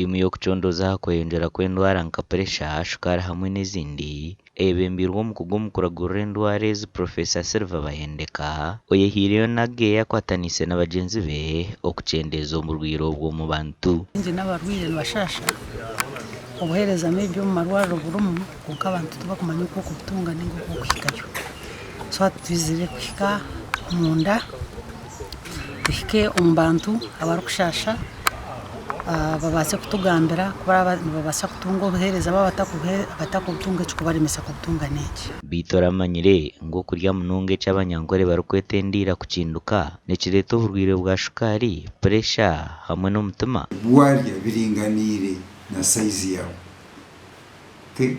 Tiimu y'okucondooza aha kweyongyera kw'endwara nka puresha, shukaari hamwe n'ezindi eyebembeirwe omukugu omu kuragurira endwara ezi Professor Silver Bahendeka oyehaireyo n'ageeye akwataniise na bagyenzi be okukyendeeza oburwaire obu omu bantu. Baingi n'abarwaire nibashaasha, obuheereza maybe omu marwariro burimu kwonka abantu tibakumanya oku okubutunga ninga oku okuhikayo. So hati twizire kuhika omunda tuhike omu bantu abarikushaasha babaase kutugambira ku baraba nibabaasa kutunga obuheereza baaba batakubutunga ekirikubaremesa kubutunga n'enki. Beitu oramanyire ngu okurya munonga eki Abanyankore barikweta endiira kukinduka nikireeta oburwaire bwa shukaari, puresha hamwe n'omutima? Ebi waarya biringaniire na sayizi yaawe. Okay?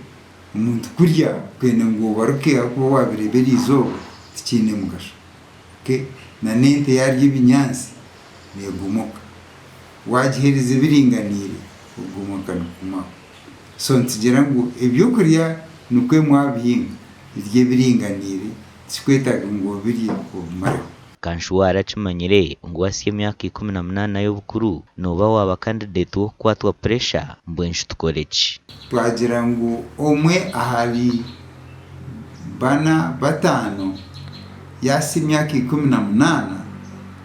Omuntu kurya kwenda ngu obaruke ahakuba waabireeba eriizooba tikiine mugasho. Okay? Na n'ente yaarya ebinyaatsi neegomoka. Waagiheereza ebiringaniire, okugomoka nikugumaho. So nitugira ngu ebyokurya nikwo mwabihinga, birye ebiringaniire, tikikwetaaga ngu obirye obimareho. Kanshuwara akimanyire ngu wahitsya emyaka 18 y'obukuru nooba waaba kandidate w'okukwatwa puresha, mbwenu shi tukore ki? Twagira ngu omwe ahari bana, bataano yaahitsya emyaka 18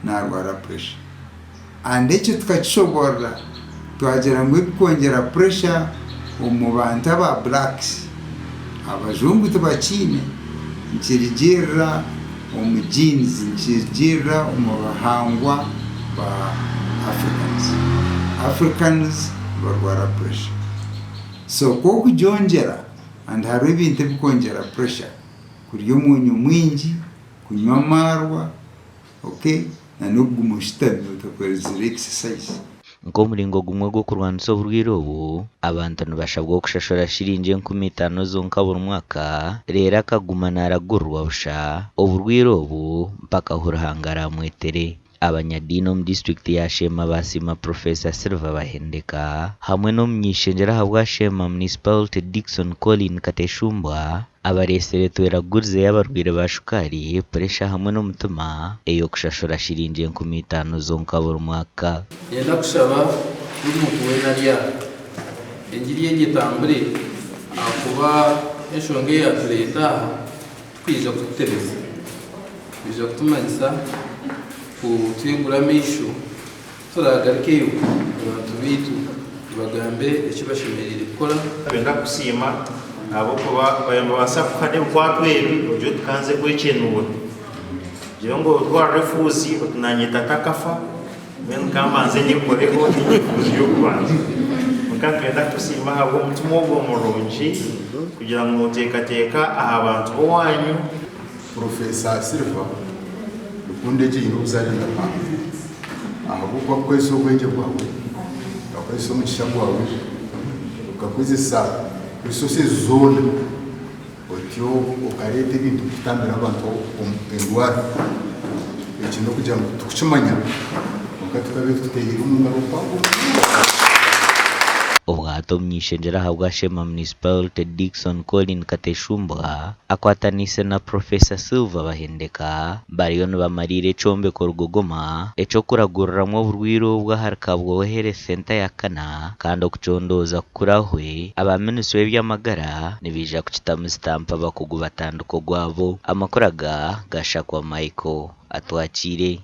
naarwara puresha. And ekyo tukakishoboorora twagira ngu ebikwongyera puresha omu bantu aba blacks, abajungu tibakiine, nikirugiirira omu genes, nikirugiirira omu buhangwa bwa Africans. Africans nibarwara puresha. So ku okugyongyera and hariho ebintu ebikwongyera puresha, kurya omwonyo mwingi, kunywa amaarwa, Ok na n'okuguma oshutami otakozire exercise. Nk'omuringo gumwe gw'okurwanisa oburwaire obu, abantu nibashabwa okushashura shiringi 5000 zonka buri mwaka reero akaguma naragurirwa busha oburwaire obu mpaka ahu Ruhanga araamwetere. Abanyadiini omu disiturikiti ya Sheema baasiima Professor Silver Bahendeka hamwe n'omuny'eishengyero ahabwa Sheema Municipality Dickson Colin Kateshumbwa Abareetsire Tweragurize y'abarwaire ba shukaari, puresha hamwe n'omutima ey'okushashura shiringi 5000 zonka buri mwaka. Niinyenda kushaba buri muntu weena ari aha, engiri egi etambure ahakuba enshonga eyatureeta aha tikwija kututebeza, kwija kutumanyisa, kutwigura amaisho Turagarukeyo abantu baitu tubagambe eki bashemereire kukora. Twenda kukusiima ahabw'okuba nibabaasa kukuha n'ebikwatwa ebi ogire oti ka nze kwekyenuura. Ogire ngu otwarire efuuzi oti naanye tata akafa mbwenu ka mbanze nyekoreho niinye efuuzi y'okubanza. Kwonka nitwenda kukusiima ahabw'omutima ogwo murungi kugira ngu nooteekateeka aha bantu b'owaanyu. Purofeesa Silver, Rukundo egi eine obuzaare na Ruhanga ahabw'okuba kukozesa obwengye bwawe, okakozesa omugisha gwawe, okakozesa resources zoona otyo okareeta ebintu kutambira abantu endwara. Eki n'okugira ngu titukukimanya kwonka tukabaire tukuteereire omu ngaro mpango munonga. Obwahati omuny'eishengyero ahabwa Sheema Municipality Dickson Colin Kateshumbwa Akwataniise na Professor Silver Bahendeka bariyo nibamariira ekyombeko rugogoma eky'okuraguriramu oburwaire obu ahari Kabwohe Health Centre ya kana kandi okucondooza kukurahwe, aba minisitule y'eby'amagara nibaija kukitamu sitampu abakugu batandike ogwabo. Amakuru aga gashakwa Michael Atwakiire.